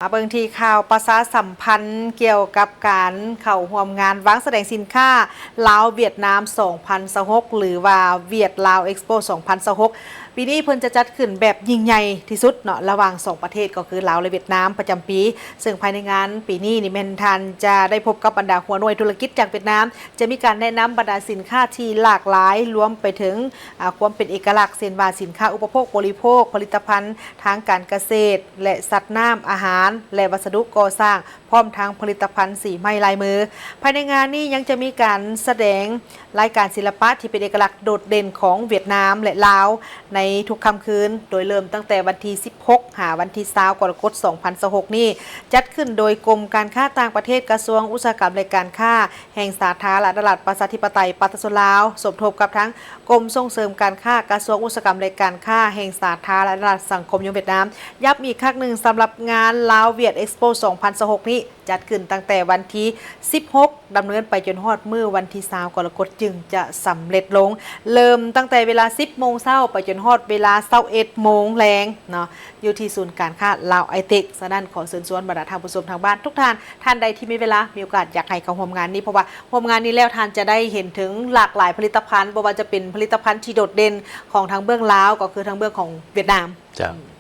ມາເບິ່ງທີ່ຂ່າວປະຊາສຳພັນກ່ຽວກັບການເຂົ້າຮ່ວມງານວາງສະແດງສິນຄ້າລາວ-ຫວຽດນາມ ສອງພັນຊາວຫົກ ຫຼືວ່າ ຫວຽດລາວເອັກສໂປ ສອງພັນຊາວຫົກ ປີນີ້ເພິ່ນຈະຈັດຂຶ້ນແບບຍິ່ງໃຫຍ່ທີ່ສຸດເນາະ ລະຫວ່າງສອງປະເທດ ກໍຄືລາວ ແລະ ຫວຽດນາມ ປະຈຳປີ. ເຊິ່ງພາຍໃນງານປີນີ້ນີ້ແມ່ນທ່ານຈະໄດ້ພົບກັບບັນດາຫົວໜ່ວຍທຸລະກິດຈາກຫວຽດນາມ, ຈະມີການແນະນຳບັນດາສິນຄ້າທີ່ຫຼາກຫຼາຍ ລວມໄປເຖິງ ອາ ຄວາມເປັນເອກະລັກ ເຊັ່ນວ່າສິນຄ້າອຸປະໂພກບໍລິໂພກ, ຜະລິດຕະພັນທາງການກະເສດ ແລະ ສັດນ້ຳ, ອາຫານ ແລະ ວັດສະດຸກໍ່ສ້າງ, ພ້ອມທັງຜະລິດຕະພັນສີໄມ້ລາຍມື. ພາຍໃນງານນີ້ຍັງຈະມີການສະແດງລາຍການສິລະປະທີ່ເປັນເອກະລັກໂດດເດັ່ນຂອງຫວຽດນາມ ແລະ ລາວ ໃນທຸກຄ່ຳຄືນ, ໂດຍເລີ່ມຕັ້ງແຕ່ວັນທີສິບຫົກ ຫາວັນທີຊາວ ກໍລະກົດ ສອງພັນຊາວຫົກນີ້, ຈັດຂຶ້ນໂດຍກົມການຄ້າຕ່າງປະເທດ, ກະຊວງອຸດສາຫະກຳ ແລະ ການຄ້າແຫ່ງສາທາລະນະລັດ ປະຊາທິປະໄຕ ປະຊາຊົນລາວ, ສົມທົບກັບທັງ ກົມສົ່ງເສີມການຄ້າ, ກະຊວງອຸດສາຫະກຳ ແລະ ການຄ້າແຫ່ງສາທາລະນະລັດ ສັງຄົມນິຍົມຫວຽດນາມ. ຢ້ຳອີກຄັ້ງໜຶ່ງ, ສຳລັບງານລາວ-ຫວຽດ ເອັກສໂປ ສອງພັນຊາວຫົກນີ້ ຈັດຂຶ້ນຕັ້ງແຕ່ວັນທີສິບຫົກ ດຳເນີນໄປຈົນຮອດມື້ວັນທີຊາວ ກໍລະກົດ ຈຶ່ງຈະສຳເລັດລົງ. ເລີ່ມຕັ້ງແຕ່ເວລາສິບໂມງເຊົ້າ ໄປຈົນຮອດເວລາຊາວເອັດໂມງແລງເນາະ, ຢູ່ທີ່ສູນການຄ້າລາວໄອເຕັກ. ສະນັ້ນ ຂໍເຊີນຊວນບັນດາທ່ານຜູ້ຊົມທາງບ້ານທຸກທ່ານ, ທ່ານໃດທີ່ມີເວລາ ມີໂອກາດ ຢາກໃຫ້ເຂົ້າຮ່ວມງານນີ້, ເພາະວ່າຮ່ວມງານນີ້ແລ້ວ ທ່ານຈະໄດ້ເຫັນເຖິງຫຼາກຫຼາຍຜະລິດຕະພັນ, ບໍ່ວ່າຈະເປັນຜະລິດຕະພັນທີ່ໂດດເດັ່ນຂອງທາງເບື້ອງລາວ, ກໍຄືທາງເບື້ອງຂອງຫວຽດນາມ. ເຈົ້າ.